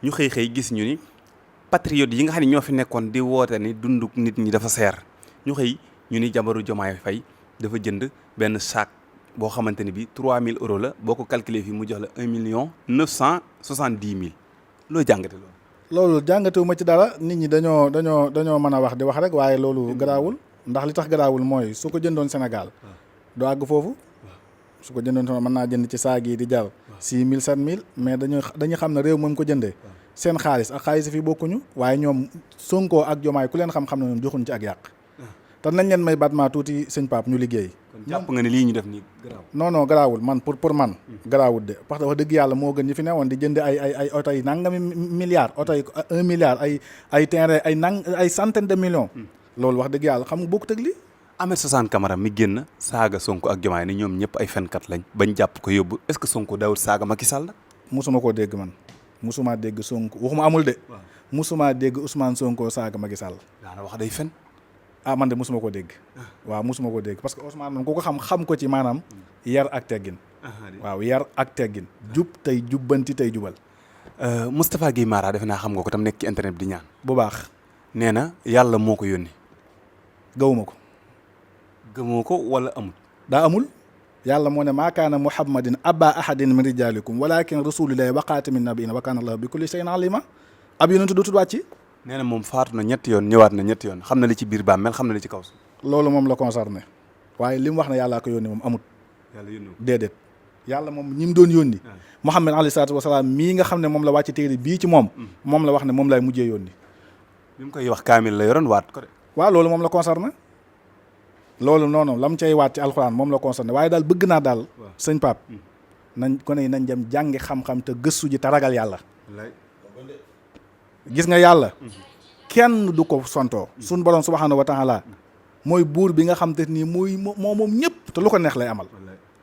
ñu xëy gis ñu ni patriote yi nga xam ne ñoo fi nekkoon di woote ni dundu nit ñi dafa seer ñu xëy ñu ni jabaru Diomaye Faye dafa jënd benn sac boo xamante ni bi 3000 euros la boo ko calculé fii mu jox la 1,970,000 loo jàngate loolu jàngatewu ma ci dara nit ñi dañoo mën a wax di wax rek waaye loolu garaawul ndax li tax garaawul mooy su ko jëndoon Sénégal doo àgg foofu su ko jëndoon Sénégal mën naa jënd ci saag yi di jar 6,000 7,000 mais dañu xam ne réew moom ko jëndee seen xaalis ak xaalis fii bokkuñu waaye ñoom Sonko ak Diomaye ku leen xam-xam ne ñoom joxuñ ci ak yàq te nañ leen may batma tuuti sëñ Pape ñu liggéey. kon jàpp nga ne lii ñu def nii garaaw. non garaawul man pour man. garaawul de parce que wax dëgg yàlla moo gën ñi fi newoon di jënd ay oto yi nangami milliards oto yi 1 milliard ay terrain ay centaine de millions. loolu wax dëgg yàlla xam nga bokkut ak lii. Ahmed Suzanne Camara mi génn saaga Sonko ak Diomaye ni ñoom ñëpp ay fenkat lañ bañ jàpp ko yóbbu est-ce que Sonko daawul saaga Macky Sall nag. musuma koo dégg man musuma dégg Sonko waxuma amul de. musuma dégg Ousmane Sonko saaga Macky Sall. daana wax day fen. man de musuma ko dégg. waaw musuma ko dégg parce que Ousmane moom ku ko xam ko ci maanaam yar ak teggin. waaw yar ak teggin. jub tey jubbanti tey jubal. Moustapha Guèye Mara defe naa xam nga ko tam nekk ci internet bi di ñaan. bu baax. nee na yàlla moo ko yónni. gawuma ko. gëmoo ko wala amul. daa amul. yàlla moo ne maa kaana muhammadin aba ahadin min rijalikum walakin rasulillahi wa xaatamin nabiyina wa kaana allahu bi kulli shay'in alima ab yonentu dootul wàcc. nee na moom faatu na ñetti yoon ñëwaat na ñetti yoon xam na li ci biir bàmmeel xam na li ci kaw. loolu moom la concerné waaye li mu wax ne yàllaa ko yónni moom amut. yàlla yónni déedéet yàlla moom ñi mu doon yónni. Muhammad alayhi salaatu wasalaam mii nga xam ne moom la wàcc téere bii ci moom. moom la wax ne moom lay mujjee yónni. bi mu koy wax kaamil la yoroon waat ko de. waaw loolu moom la concerné loolu noonu la mu cay waat ci alxuraan moom la concerné waaye daal bëgg naa daal. sëñ Pape nañ ko ne nañ dem jàngi xam-xam te gëstu ji te ragal yàlla. gis nga yàlla kenn du ko sontoo suñ borom subhanahu wa taala mooy buur bi nga xam te nii moom ñëpp te lu ko neex lay amal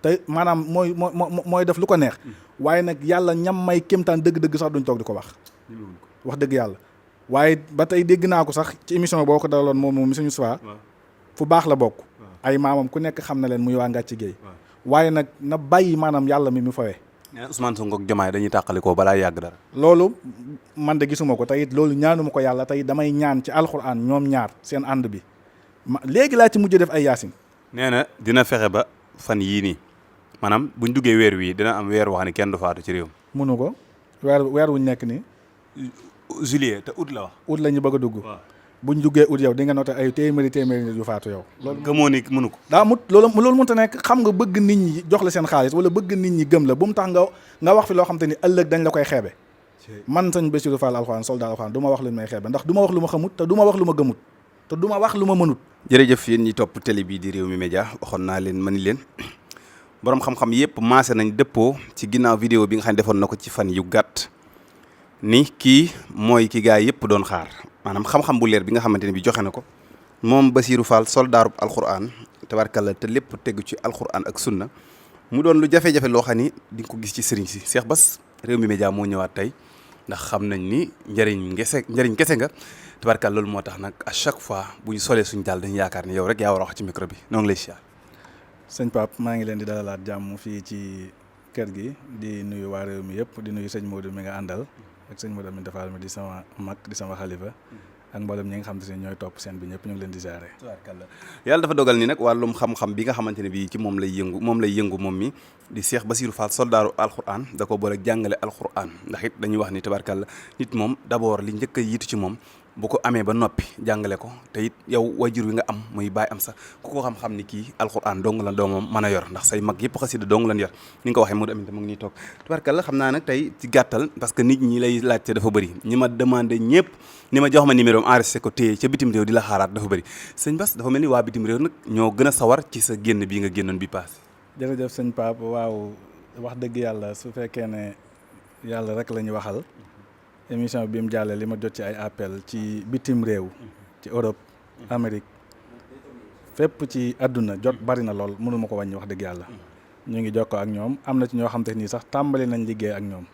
te maanaam mooy def lu ko neex waaye nag yàlla ñam may kéemtaan dëgg-dëgg sax duñ toog di ko wax dëgg yàlla waaye ba tey dégg naa ko sax ci émission boo ko daloon moom suñu soir fu baax la bokk ay maamam ku nekk xam na leen muy waa Ngàcci Géey waaye nag na bàyyi maanaam yàlla mi mu fawee Ousmane Sonko ak Diomaye dañuy tàqalikoo balaa yàgg dara. loolu man de gisuma ko tey it loolu ñaanuma ko yàlla tey damay ñaan ci alxuraan ñoom ñaar seen ànd bi léegi laa ci mujj def ay yaasin. nee na dina fexe ba fan yii nii maanaam buñ duggee weer wii dina am weer wax ni kenn du faatu ci réew mi. mënu ko weer wuñ nekk nii. juillet te août la wax. août la ñu bëgg a dugg. buñ duggee août yow di nga noté ay téeméeri nit yu faatu yow. loolu gëmoo ni mënu ko. daa mut loolu mënut a nekk xam nga bëgg nit ñi jox la seen xaalis wala bëgg nit ñi gëm la bu mu tax nga wax fi loo xam te ni ëllëg dañ la koy xeebe. man sëñ Bassirou Fall alxuraan soldat alxuraan du ma wax lu may xeebe ndax du ma wax lu ma xamut te du ma wax lu ma gëmut te du ma wax lu ma mënut. jërëjëf yéen ñi topp télé bii di Rewmi Média waxoon naa leen mani leen borom xam-xam yëpp maase nañ dëppoo ci ginnaaw vidéo bi nga xam ne defoon na ko ci fan yu gàtt ni kii mooy ki gaa yëpp doon xaar maanaam xam-xam bu leer bi nga xamante ne bi joxe na ko moom Bassirou Fall soldaarub alxuraan tabarkalla te lépp tegu ci alxuraan ak sunna mu doon lu jafe-jafe loo xam ni di nga ko gis ci sëriñ si Cheikh Bass Rewmi Média moo ñëwaat tey ndax xam nañ ni njëriñ kese nga tabarkalla loolu moo tax nag à chaque fois bu ñu solee suñu daal dañu yaakaar ni yow rek yaa war a wax ci micro bi noo ngi lay siyaar. sëñ Pape maa ngi leen di dalalaat jàmm fii ci kër gi di nuyu waa réew mi yëpp di nuyu sëñ Modou mi nga àndal ak sëñ Modou mi defal mi di sama mag di sama xalifa ak mboolem ñi nga xam te ne ñooy topp seen bi ñëpp ñu ngi leen di jaare yàlla dafa dogal ni nag wàllum xam-xam bi nga xamante ne bii ci moom lay yëngu moom mi di Cheikh Bassirou Fall soldaaru alxuraan da ko boole jàngale alxuraan ndax it dañuy wax ni tabarkalla nit moom d'abord li njëkk a yiitu ci moom bu ko amee ba noppi jàngale ko te it yow wajur wi nga am muy bàyyi am sax ku ko xam-xam ni kii alxuraan dong la doomam mën a yor ndax say mag yëpp xasida dong lan yor ni nga ko waxee mu amit mu ngi nii toog tabarkalla xam naa nag tey ci gàttal parce que nit ñi lay laajte dafa bëri ñi ma demandé ñëpp ni ma jox ma numéro am enregistré ko téye ca bitim réew di la xaaraat dafa bëri sëñ Bass dafa mel ni waa bitim réew nag ñoo gën a sawar ci sa génn bii nga génnoon bi paase. jërëjëf sëñ Pape waaw wax dëgg yàlla su fekkee ne yàlla rek la ñu waxal émission bi mu jàllee li ma jot ci ay appel ci bitim réew ci Europe Amérique fépp ci àdduna jot bari na lool mënuma ko wàññi wax dëgg yàlla ñu ngi jokkoo ak ñoom am na ci ñoo xam te nii sax tàmbali nañ liggéey ak ñoom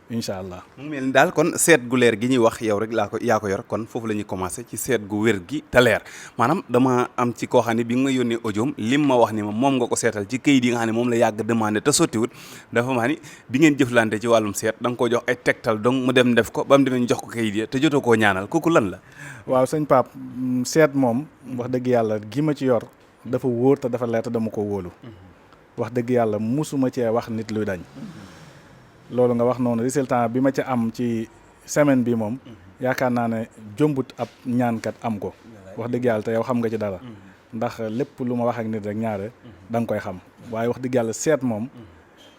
incha allah. mu mel ni daal kon seet gu leer gi ñuy wax yow rek yaa ko yor kon foofu la ñuy commencé ci seet gu wér gi te leer maanaam dama am ci koo xam ne bi nga ma yónnee audioom lim ma wax ni ma moom nga ko seetal ci këyit yi nga xam ne moom la yàgg demandé te sottiwut dafa maa ni bi ngeen jëflante ci wàllum seet da nga ko jox ay tegtal donc mu dem def ko ba mu demee ñu jox ko këyit yi te jotoo koo ñaanal kooku lan la. waaw sëñ Pape seet moom wax dëgg yàlla gi ma ci yor dafa wóor te dafa leer te dama ko wóolu wax dëgg yàlla musuma cee wax nit luy dañ loolu nga wax noonu résultat bi ma ci am ci semaine bi moom yaakaar naa ne jombut ab ñaankat am ko wax dëgg yàlla te yow xam nga ci dara ndax lépp lu ma wax ak nit rek ñaare da nga koy xam waaye wax dëgg yàlla seet moom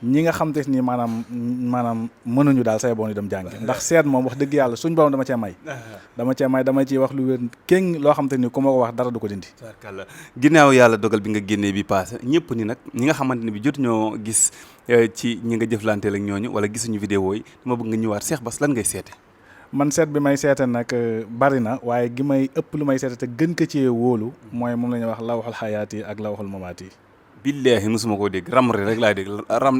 ñi nga xam te ni maanaam mënuñu daal say boon yu dem jàngi ndax seet moom wax dëgg yàlla suñ borom dama cee may dama ciy wax lu wér kéng loo xam te ni ku ma ko wax dara du ko dindi. barkalla ginnaaw yàlla dogal bi nga génnee bi passé ñëpp ni nag ñi nga xamante ne bi jot ñoo gis ci ñi nga jëflanteel ak ñooñu wala gisuñu vidéo yi dama bëgg nga ñëwaat Cheikh Bass lan ngay seete. man seet bi may seete nag bari na waaye gi may ëpp lu may seete te gën ko ci wóolu mooy moom la ñuy wax lawxul xayaat yi ak lawxul mamaat yi. billaahi mosuma koo dégg ramli rek laay dégg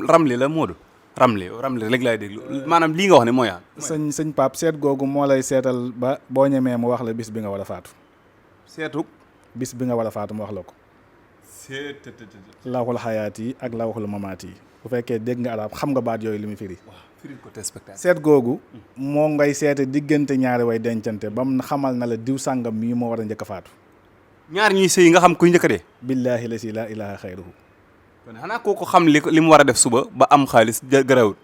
ramli la Modou ramli rek laay dégg maanaam lii nga wax ne mooy sëñ Pape seet googu moo lay seetal ba boo ñemee mu wax la bis bi nga war a faatu. seetu bis bi nga war a faatu mu wax la ko. lawxul xayaat yi ak lawxul mamaat yi bu fekkee dégg nga arab xam nga baat yooyu li muy firi. seet googu moo ngay seete diggante ñaari way dencante ba mu xamal na la diw sàngam mii moo war a njëkk a faatu. ñaar ñuy sëy nga xam kuy njëkk a dee. billaahi la si laa ilaaha xayruhu. kon xanaa kooku xam li mu war a def suba ba am xaalis garawut.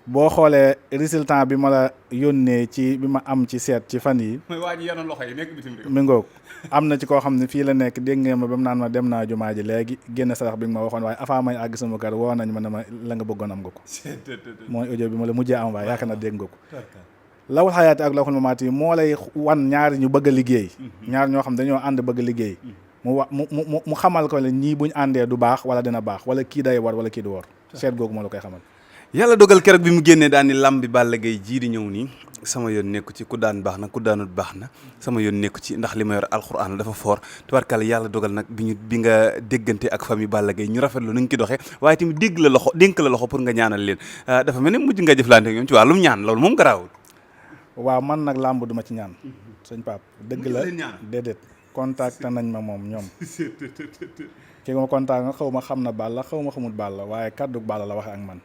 boo xoolee résultat bi ma la yónnee ci bi ma am ci seet ci fan yi. mooy waa ji yanoon loxo yi nekk bitim réew. mi ngoog am na ci koo xam ne fii la nekk dégg ngeen ma ba mu naan ma dem naa jumaa ji léegi génn sarax bi nga ma waxoon waaye avant may àgg sama kër woo nañ ma ne ma la nga bëggoon am nga ko. mooy audio bi ma la mujjee am waaye yaakaar na dégg nga ko. lawul xayaati ak lawul mamaati yi moo lay wan ñaari ñu bëgg a liggéey. ñaar ñoo xam dañoo ànd bëgg a liggéey. mu xamal ko ne ñii buñ àndee du baax wala dina baax wala kii day war wala kii du war. seet googu moo la koy xamal. yàlla dogal keroog bi mu génnee daan ni lamb bi Balla Gaye jii di ñëw nii sama yoon nekku ci ku daan baax na ku daanut baax na sama yoon nekku ci ndax li ma yor alxuraan dafa fort tubaarkàlla yàlla dogal nag bi nga déggante ak famille Balla Gaye ñu rafetlu nu ñu ci doxee waaye tamit dénk la loxo pour nga ñaanal leen dafa mel ne mujj nga jëflante ak ñoom ci wàllum ñaan loolu moom garaawul. waaw man nag làmb duma ci ñaan sëñ Pape dëgg la déedéet contacté nañ ma moom ñoom ki ma contact nga xaw ma xam na Balla xaw ma xamut Balla waaye kaddu Balla la waxe ak man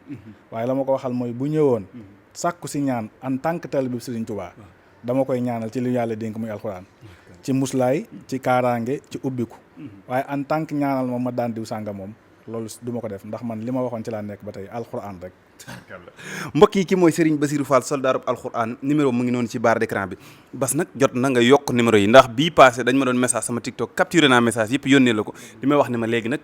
waaye la ma ko waxal mooy bu ñëwoon sàkku si ñaan en tant que taalibe bi Sëriñ Tuubaa dama koy ñaanal ci li yàlla dénk muy alxuraan ci muslaay ci kaaraange ci ubbiku waaye en tant que ñaanal ma daan diw sànga moom loolu du ma ko def ndax man li ma waxoon ci laa nekk ba tey alxuraan rek. mbokk yi ki mooy Serigne Bassirou Fall soldaarub alxuraan numéro mu ngi noonu ci barre d'écran bi bas nag jot na nga yokk numéro yi ndax bii passé dañ ma doon message sama TikTok capturé naa message yëpp yónnee la ko li may wax ne ma léegi nag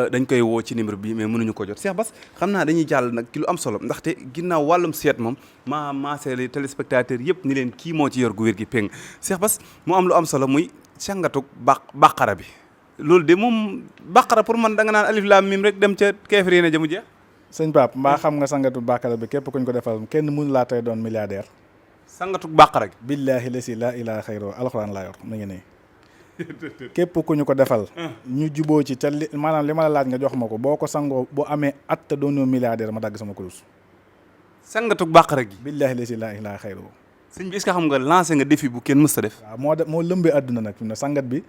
dañ koy woo ci numéro bi mais mënuñu ko jot Cheikh Bass xam naa dañuy jàll nag ci lu am solo ndaxte ginnaaw wàllum seet moom maasee téléspectateurs yëpp ni leen kii moo ci yor gu wér gi péng Cheikh Bass mu am lu am solo muy càngatug bàqara bi loolu de moom bàqara pour man da nga naan alif laam mim rek dem ca keefri na jëmu jeex. sëñ Pape mbaa xam nga sangatu bàqara bi képp kuñ ko defal kenn mënu laa tey doon milliardaire. sangatu bàqara gi. billaahi la si laa ilaaha xayru alxuraan laa yor mu ngi nii. képp ku ñu ko defal. ñu juboo ci te maanaam li ma la laaj nga jox ma ko boo ko sangoo boo amee at te doonoo milliardaire ma dagg sama kurus. sangatu bàqara gi. billaahi la si laa ilaaha xayru. sëñ bi est-ce que xam nga lancé nga défi bu kenn mës a def. waaw moo lëmbee àdduna nag fi mu ne sangat bi.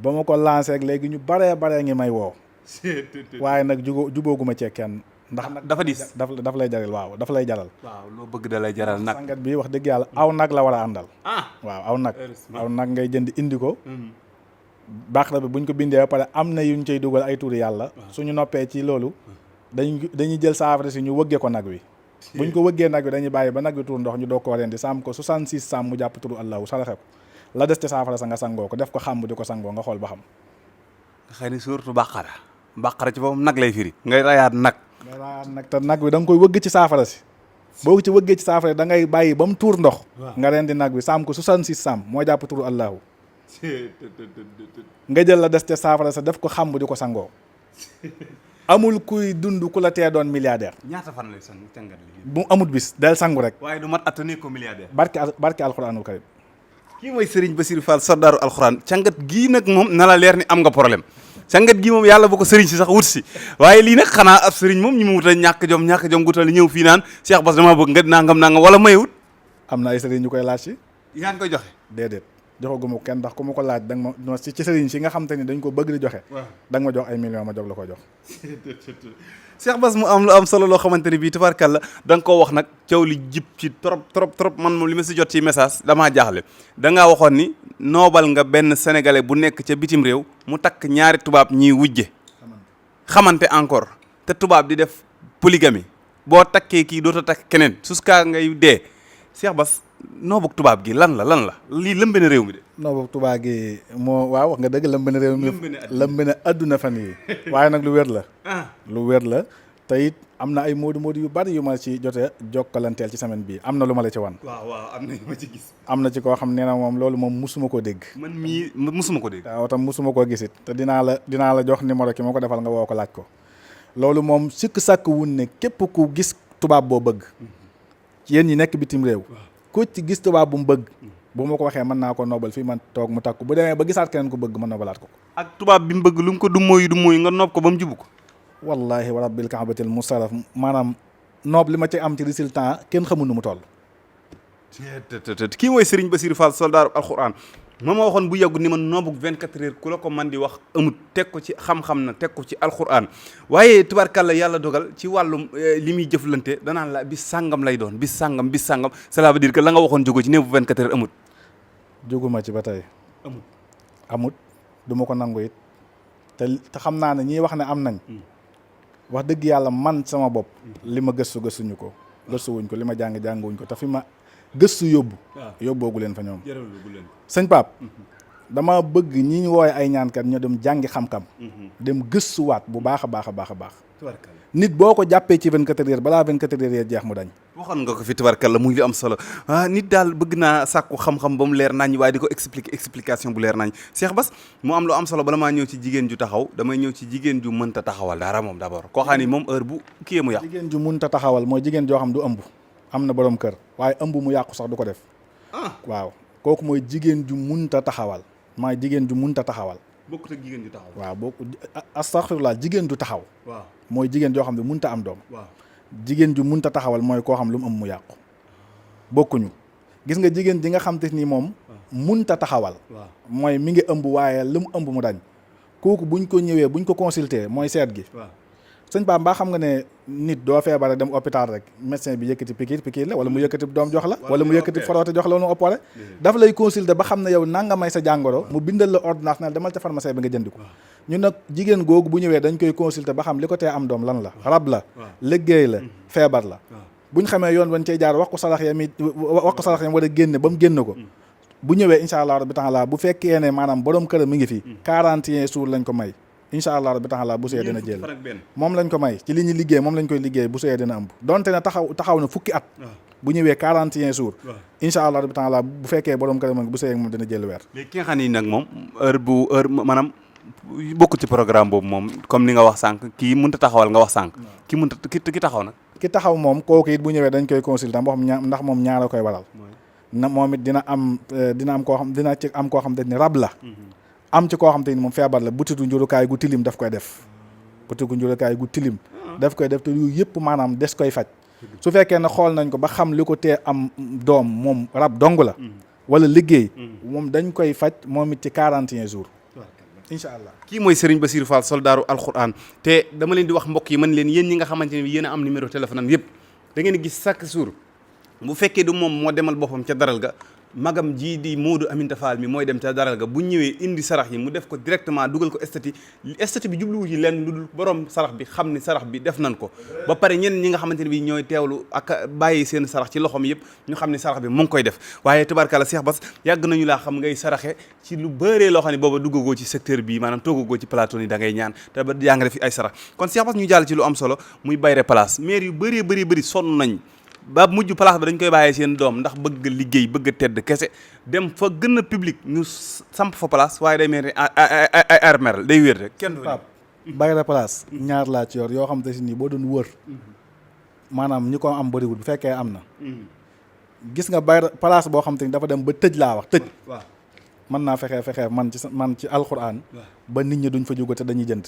ba ma ko lancé ak léegi ñu baree ngi may woo. waaye nag jubóoguma cee kenn. ndax nag dafa diis daf lay jaral waaw dafa lay jaral. waaw loo bëgg da lay jaral nag. sangat bi wax dëgg yàlla aw nag la war a àndal. waaw aw nag ngay jënd indi ko. bàqara bi buñ ko bindee ba pare am na yuñ cay dugal ay tuuri yàlla. suñu noppee ci loolu. dañuy jël saafara si ñu wëggee ko nag wi. buñ ko wëggee nag wi dañuy bàyyi ba nag wi tuur ndox ñu doog koo rendi saam ko 66 saam mu jàpp turu allahu saraxe ko la des ci saafara sa nga sangoo ko def ko xàmb di ko sangoo nga xool ba xam. xëy na surtout bàqara ci boppam nag lay firi. ngay rayaat nag. te nag wi da nga koy wëgg ci saafara si boo ci wëggee ci saafara da ngay bàyyi ba mu tuur ndox. nga rendi nag wi saam ko 66 saam moo jàpp turu allahu nga jël la des ca saafara sa def ko xàmb di ko sangoo. amul kuy dund ku la tee doon milliardaire. ñaata fan lay sang càngat li bu amut bis del sangu rek. waaye du mat attane ko milliardaire. barke alxuraanul karim. kii mooy Serigne Bassirou Fall soldaaru alxuraan càngat gii nag moom na la leer ni am nga problème sangat gi moom yàlla bu ko sëriñ si sax wut si waaye lii nag xanaa ab sëriñ moom ñi mu wut a ñàkk jom gutal ñëw fii naan Cheikh Bass dama bëgg nga nangam wala mayewut. am na ay sëriñ ñu koy laaj si. yaa ngi koy joxe. déedéet joxaguma ko kenn ndax ku ma ko laaj danga ma ci sëriñ si nga xam te ni dañ ko bëgg di joxe. waaw danga ma jox ay millions ma jox la ko jox. Cheikh Bass mu am lu am solo loo xamante ne bii tubaarkàlla da nga koo wax nag coow li jib ci trop man moom li ma si jot ci message damaa jaaxle da ngaa waxoon ni noobal nga benn sénégalais bu nekk ca bitim réew mu takk ñaari tubaab ñiy wujje xamante encore te tubaab di def polygamie boo takkee kii doota takk keneen jusqu'à ngay dee Cheikh Bass noobug tubaab gi lan la lii lëmbe na réew mi de. noobug tubaab gi moo waaw wax nga dëgg lëmbe na réew mi lëmbe na adduna fan yi waaye nag lu wér la. lu wér la te it am na ay moodu yu bari yu ma ci jote jokkalanteel ci semaine bi am na lu ma la ci wan. waaw am na yu ma ci gis. am na ci koo xam nee na moom loolu moom musuma ko dégg. man mii musuma ko dégg. waaw tam musuma koo gisit te dinaa la jox numéro ki ma ko defal nga woo ko laaj ko. loolu moom sikk sàkk wun ne képp ku gis tubaab boo bëgg. yéen ñi nekk bitim réew. ku ci gis tubaab bu mu bëgg. bu ma ko waxee mën naa ko noobal fii man toog mu takku bu demee ba gisaat keneen ko bëgg ma noobalaat ko. ak tubaab bi mu bëgg lu mu ko du mooy nga noob ko ba mu jubu ko. wallahi wa rabbil kaabatil musarraf maanaam noob li ma ci am ci résultat kenn xamul nu mu toll. kii mooy Serigne Bassirou Fall soldaaru alxuraan moom ma waxoon bu yàggu ni man noobug 24 heures ku la ko man di wax amut teg ko ci xam-xam na teg ko ci alxuraan waaye tubaarkàlla yàlla dogal ci wàllum li muy jëflante danaan la bis sàngam lay doon bis sàngam cela veut dire que la nga waxoon jógo ci néew bu 24 heures amut. jóguma ci ba tey. amut du ma ko nangu it te xam naa ne ñii wax ne am nañ. wax dëgg yàlla man sama bopp. li ma gëstuñu ko. gëstuwuñ ko li ma jànguwuñ ko te fi ma gëstu yóbboogu leen fa ñoom. sëñ Pape. dama bëgg ñi ñu wooye ay ñaankat ñoo dem jàngi xam-xam. dem gëstuwaat bu baax a baax. nit boo ko jàppee ci 24 heures balaa 24 heures jeex mu dañ. waxoon nga ko fi tubarkalla muy li am solo nit daal bëgg naa sàkku xam-xam ba mu leer nañ waaye di ko explication bu leer nañ Cheikh Bass mu am lu am solo bala maa ñëw ci jigéen ju taxaw damay ñëw ci jigéen ju mënta taxawal dara moom d'abord koo xam ni moom heure bu kii mu yàqu. jigéen ju mënta taxawal mooy jigéen joo xam du ëmb am na borom kër waaye ëmb mu yàqu sax du ko def. waaw kooku mooy jigéen ju mënta taxawal mooy jigéen ju mënta taxawal. bokkut ak jigéen ju taxaw. waaw astaghfirullah jigéen ju taxaw. waaw mooy jigéen joo xam ne mënta am doom. waaw jigéen ju mënta taxawal mooy koo xam lu mu ëmb mu yàqu. bokkuñu gis nga jigéen ji nga xam te ni moom. mënta taxawal. mooy mi ngi ëmb waaye lu mu ëmb mu dañ. kooku buñ ko ñëwee buñ ko consulter mooy seet gi. sëñ Ba mbaa xam nga ne nit doo feebare dem hôpital rek médecin bi yëkkati pikiir la wala mu yëkkati doom jox la wala mu yëkkati foroote jox la wala mu opéré dafa lay consulter ba xam ne yow nanga may sa jàngoro mu bindal la ordonnance na demal ca pharmacie bi nga jëndi ko ñun nag jigéen googu bu ñëwee dañ koy consulter ba xam li ko tee am doom lan la rab la liggéey la feebar la buñ xamee yoon wan cey jaar wax ko sarax yam war a génne ba mu génn ko bu ñëwee incha allah rabbi taala bu fekkee ne maanaam borom këram mi ngi fi 41 jours lañ ko may incha allah rabbi taala bu suyee dina jël moom lañ ko may ci li ñu liggéey moom lañ koy liggéey bu suyee dina ëmb donte ne taxaw na fukki at bu ñëwee 41 jours incha allah rabbi taala bu fekkee borom këram bu suyee moom dina jël weer. léegi ki nga xam ni nag moom heure maanaam bokk ci programme boobu moom comme ni nga wax sànq kii mënut a taxawal nga wax sànq ki taxaw nag ki taxaw moom kooku it bu ñëwee dañ koy consulter boo xam ndax moom ñaara koy waral na moom it dina am koo xam dina ci am koo xam te ni rab la am ci koo xam te ni moom feebar la butitu njurukaay gu tilim daf koy def butitu njurukaay gu tilim daf koy def te yu yëpp maanaam des koy faj su fekkee ne xool nañ ko ba xam li ko tee am doom moom rab dong la wala liggéey moom dañ koy faj moom it ci 41 jours incha allah. kii mooy Serigne Bassirou Fall soldaaru alxuraan te dama leen di wax mbokk yi man leen yéen ñi nga xamante ne yéen a am numéro téléphone am yëpp da ngeen gis chaque jour bu fekkee du moom moo demal boppam ca daral ga magam jii di Modou Aminta Fall mi mooy dem ca daral ga bu ñëwee indi sarax yi mu def ko directement dugal ko statut bi jubluwu ci lenn lu dul borom sarax bi xam ni sarax bi def nañ ko ba pare ñenn ñi nga xamante ne bi ñooy teewlu ak bàyyi seen sarax ci loxoom yëpp ñu xam ni sarax bi mu ngi koy def waaye tubaarkalla Cheikh Bass yàgg nañu laa xam ngay saraxe ci lu bëree loo xam ne booba duggagoo ci secteur bi maanaam toogagoo ci plateau ni da ngay ñaan te ba yaa nga def ay sarax kon Cheikh Bass ñu jàll ci lu am solo muy bayre place maire yu bëri sonn nañ ba mujj place ba dañ koy bàyyee seen doom ndax bëgg liggéey bëgg a tedd kese dem fa gën a public ñu samp fa place waaye day mel ni ay armère day wér rek kenn du bayre place ñaar laa ci yor yoo xam te si nii boo doon wër maanaam ñi ko am bëriwul bu fekkee am na gis nga bayre place boo xam te ni dafa dem ba tëj laa wax tëj mën naa fexee man ci alxuraan ba nit ñi duñ fa jóge te dañuy jënd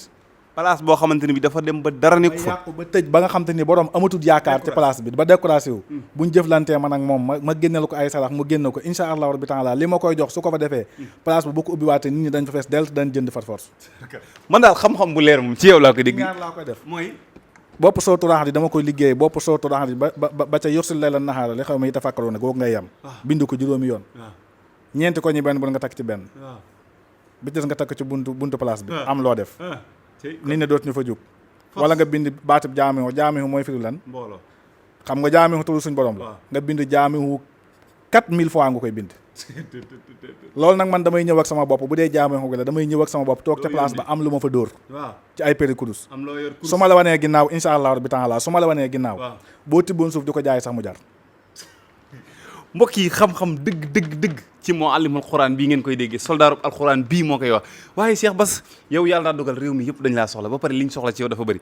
place boo xamante ni bi dafa dem ba dara nekk fa yàqu ba tëj ba nga xam te ni borom amatul yaakaar ci place bi ba décoration wu buñ jëflantee man ak moom ma génneel ko ay sarax mu génne ko insha allahu rabbi taala li ma koy jox su ko fa defee place bi bu ko ubbiwaatee nit ñi dañ fa fees dell dañ jënd far force man daal xam-xam bu leer moom ci yow laa ko dégg ñaar laa koy def mooy bopp sootu raxat yi dama koy liggéey bopp sootu raxat yi ba ca yorsul lay la naxaara li xaw ma yi tafakkaroo ne googu ngay yem bind ko juróomi yoon ñeenti ko ñi benn bu nga takk ci benn bi des nga takk ci buntu place bi am loo def nit ne dootuñu fa jóg wala nga bind baatib jaamihu mooy firi lan mbooloo xam nga jaamihu turu suñ borom la nga bind jaamihu 4000 fois nga koy bind loolu nag man damay ñëw ak sama bopp bu dee jaamihu gi la damay ñëw ak sama bopp toog ca place ba am lu ma fa dóor ci ay péri kudus su ma la wanee ginnaaw insha allah rabbi taala su ma la wanee ginnaaw boo tibboon suuf di ko jaay sax mu jar mbokk yi xam-xam dëgg ci moo allimul xuraan bii ngeen koy déggee soldaarub alxuraan bii moo koy wax waaye Cheikh Bass yow yàlla daa dogal réew mi yëpp dañ laa soxla ba pare liñ soxla ci yow dafa bëri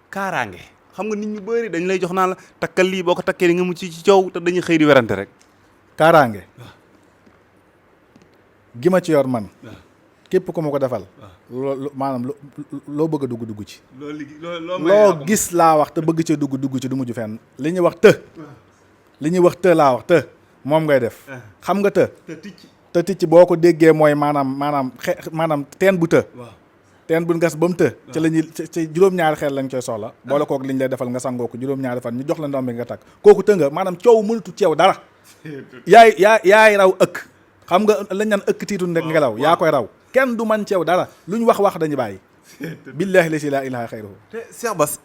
kaaraange xam nga nit ñu bëri dañ lay jox naa la takkal lii boo ko takkee di nga mucc ci coow te dañuy xëy di werante rek kaaraange gi ma ci yor man képp ku ma ko defal maanaam loo bëgg a dugg ci loo gis laa wax te bëgg ci dugg ci du mujj fenn li ñuy wax të laa wax të moom ngay def xam nga te ticc boo ko déggee mooy maanaam teen bu të teen bu gas ba mu të ci lañuy ci juróom-ñaari xeer lañ koy soxla boole kook liñ lay defal nga sangoo ko juróom-ñaari fan ñu jox la ndoom bi nga takk kooku të nga maanaam coow mënatu ceew dara yaay raw ëkk xam nga lañ naan ëkk tiitu rek ngelaw yaa koy raw kenn du man ceew dara lu ñu wax dañu bàyyi billaahi la si laa ilaaha xayruhu te Cheikh Bass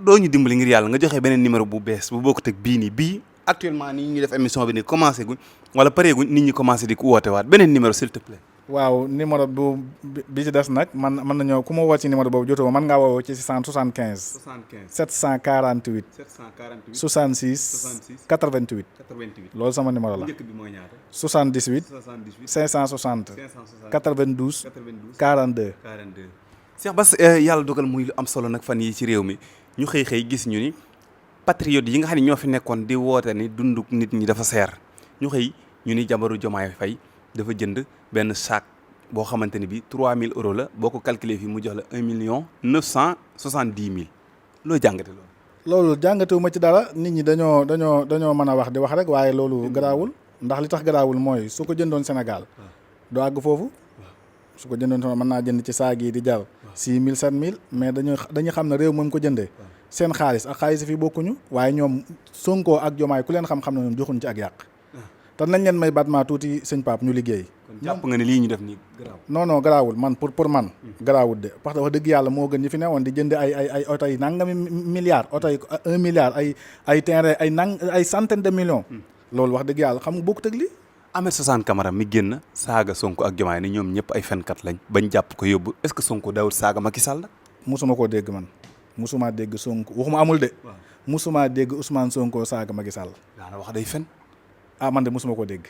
doo ñu dimbali ngir yàlla nga joxe beneen numéro bu bees bu bokkut ak bii nii bii actuellement nii ñu def émission bi nii commencé guñ wala pare guñ nit ñi commencé di ko woote waat beneen numéro s'il te plaît. waaw numéro bi ci des nag mën nañoo ku ma woo ci numéro boobu jotoo mën ngaa woo ci 675 748 66 88 loolu sama numéro la njëkk bi mooy ñaata 78 560 92 42 Cheikh Bass yàlla dogal muy lu am solo nag fan yi ci réew mi ñu xëy gis ñu ni patriote yi nga xam ne ñoo fi nekkoon di woote ni dundu nit ñi dafa seer ñu xëy ñu ni jabaru Diomaye Faye dafa jënd benn sac boo xamante ni bi 3000 euros la boo ko calculé fii mu jox la 1 970 000 loo jàngate loolu jàngatewu ma ci dara nit ñi dañoo mën a wax di wax rek waaye loolu garaawul ndax li tax garaawul mooy su ko jëndoon Sénégal doo àgg foofu su ko jëndoon Sénégal mën naa jënd ci saag yi di jar 6 000 7 000 mais dañuy xam ne réew moom ko jëndee seen xaalis ak xaalis fii bokkuñu waaye ñoom Sonko ak Diomaye ku leen xam-xam ne ñoom joxuñ ci ak yàq te nañ leen may batma tuuti sëñ Pape ñu liggéey. kon jàpp nga ne lii ñu def nii garaaw. non garaawul man pour man. garaawul de parce que wax dëgg yàlla moo gën ñi fi newoon di jënd ay oto yi nangami milliards oto yi 1 milliard ay terrain ay centaine de millions. loolu wax dëgg yàlla xam nga bokkut ak lii. Ahmed Suzanne Camara mi génn saaga Sonko ak Diomaye ni ñoom ñëpp ay fenkat lañ bañ jàpp ko yóbbu est-ce que Sonko daawul saaga Macky Sall nag. musuma koo dégg man musuma dégg Sonko waxuma amul de. musuma dégg Ousmane Sonko saaga Macky Sall. daana wax day fen. man de musuma koo dégg.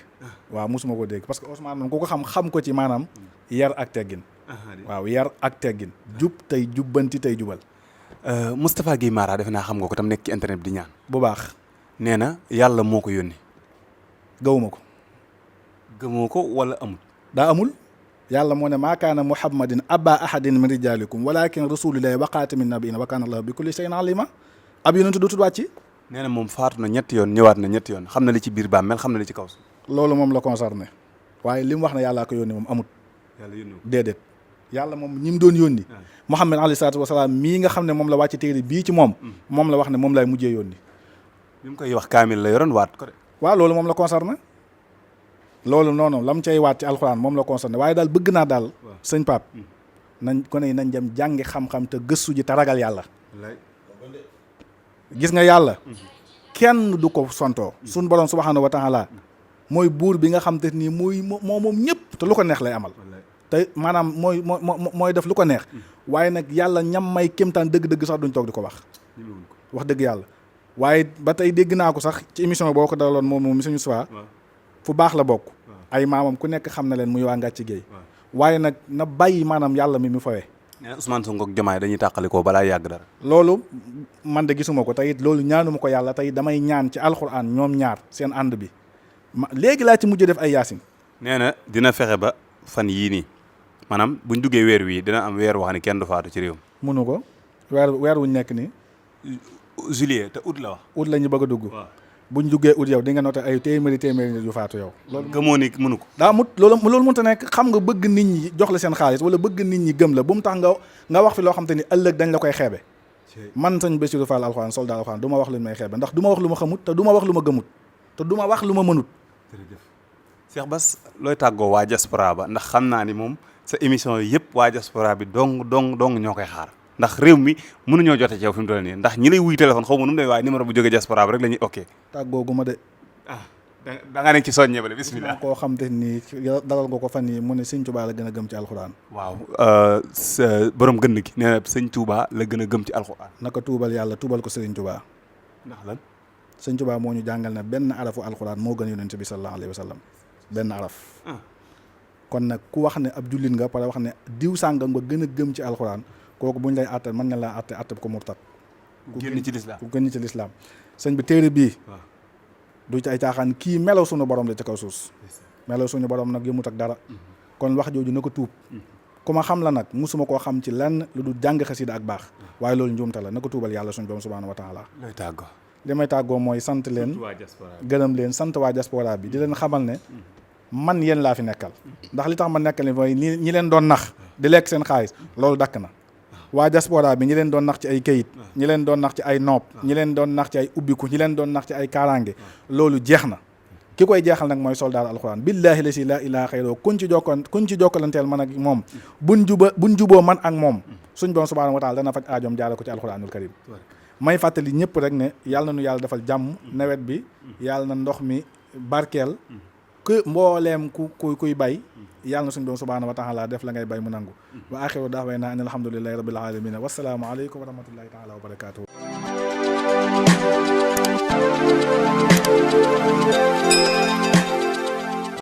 waaw musuma koo dégg parce que Ousmane moom ku ko xam ko ci maanaam yar ak teggin. waaw yar ak teggin. jub tey jubbanti tey jubal. Moustapha Guèye Mara defe naa xam nga ko tam nekk ci internet bi di ñaan. bu baax. nee na yàlla moo ko yónni. gawuma ko. gëmoo ko wala amul. daa amul. yàlla moo ne maa kaana muhammadin aba ahadin min rijalikum walakin rasulillahi wa xaatamin nabiyina wa kaana allahu bi kulli shay'in alima ab yonentu dootul wàcc. nee na moom faatu na ñetti yoon ñëwaat na ñetti yoon xam na li ci biir bàmmeel xam na li ci kaw. loolu moom la concerné waaye li mu wax ne yàllaa ko yónni moom amut. yàlla yónni déedéet. yàlla moom ñi mu doon yónni. Muhammad alayhi salaatu wasalaam mii nga xam ne moom la wàcc téere bii ci moom. moom la wax ne moom lay mujjee yónni. bi mu koy wax kaamil la yoroon waat ko de. waaw loolu moom la concerné. loolu noonu la mu cay waat ci alxuraan moom la concerné waaye daal bëgg naa daal. sëñ Pape. nañ ko ne nañ dem jàngi xam-xam te gëstu ji te ragal yàlla. gis nga yàlla. kenn du ko sontoo. suñ borom subhaanahu wa taala mooy buur bi nga xam te nii moom ñëpp te lu ko neex lay amal. te maanaam mooy def lu ko neex. waaye nag yàlla ñam may kéemtaan dëgg-dëgg sax duñ toog di ko wax. wax dëgg yàlla. waaye ba tey dégg naa ko sax ci émission boo ko daloon moom monsieur Moussa. fu baax la bokk. ay maamam ku nekk xam na leen muy waa Ngàcci Géey. waaye nag na bàyyi maanaam yàlla mi mu fawee. nee na Ousmane Sonko ak Diomaye dañuy tàqalikoo balaa yàgg dara. loolu man de gisuma ko tey it loolu ñaanuma ko yàlla tey damay ñaan ci alxuraan ñoom ñaar seen ànd bi léegi laa ci mujj def ay yaasin. nee na dina fexe ba fan yii nii maanaam buñ duggee weer wii dina am weer wax ne kenn du faatu ci réew mi. mënu ko weer wuñ nekk nii. juillet te août la wax. août la ñu bëgg a dugg. buñ duggee août yow di nga noté ay téeméeri nit yu faatu yow. loolu gëmoo ni mënu ko. daa mut loolu mënta nekk xam nga bëgg nit ñi jox la seen xaalis wala bëgg nit ñi gëm la bu mu tax nga wax fi loo xam te ni ëllëg dañ la koy xeebe. man sëñ Bassirou Fall alxuraan soldat alxuraan du ma wax lu may xeebe ndax du ma wax lu ma xamut te du ma wax lu ma gëmut te du ma wax lu ma mënut. jërëjëf Cheikh Bass looy tàggoo waa diaspora ba ndax xam naa ni moom sa émission yi yëpp waa diaspora bi dong ñoo koy xaar ndax réew mi mënuñoo jote ci yow fi mu toll nii ndax ñi lay wuy téléphone xaw ma nu mu demee waaye numéro bu jógee diaspora ba rek la ñuy ok. tàggoo gu ma de. da nga nekk ci soññe ba de bismillah. koo xam te ni dalal nga ko fan yi mu ne sëñ Touba la gën a gëm ci alxuraan. waaw borom gën gi nee na sëñ Touba la gën a gëm ci alxuraan. naka tuubal yàlla tuubal ko sëriñ Touba. ndax lan. sëñ Touba moo ñu jàngal ne benn arafu alxuraan moo gën yonent bi sallallahu alayhi wa sallam benn araf. kon nag ku wax ne ab jullit nga pare wax ne diw sàngam nga gën a gëm ci alxuraan kooku buñ lay àttal mën na laa àtte ko murtad. ku génn ci lislaam ku génn ci lislaam sëñ bi téere bii. du ci ay caaxaan kii melaw suñu borom la ci kaw suus melaw suñu borom nag yëmut ak dara kon wax jooju na ko tuub ku ma xam la nag musuma koo xam ci lenn lu du jàng xasida ak baax waaye loolu njuumte la na ko tuubal yàlla suñu borom subhaanahu wa taala looy tàggoo li may tàggoo mooy sant leen gërëm leen sant waa diaspora bi di leen xamal ne man yéen laa fi nekkal ndax li tax ma nekkal ni mooy ñi leen doon nax di lekk seen xaalis loolu dakk na waa diaspora bi ñi leen doon nax ci ay kayit ñi leen doon nax ci ay nopp ñi leen doon nax ci ay ubbiku ñi leen doon nax ci ay kaaraange loolu jeex na ki koy jeexal nag mooy soldaar alxuraan billaahi la si laa ilaaha xayroo kuñ ci jokkalanteel man ak moom buñ juboo man ak moom suñ borom subhaanahu wa taala dana faj aajoom jaare ko ci alxuraanul karim may fàttali ñëpp rek ne yàlla na nu yàlla defal jàmm nawet bi yàlla na ndox mi barkeel ku mbooleem kuy bay yàlla na suñu borom subhaanahu wa taala def la ngay bay mu nangu wa axiru da'waana an alhamdulillahi rabbil alamin wassalaamu aleykum wa rahmatullahi taala wa barakatuh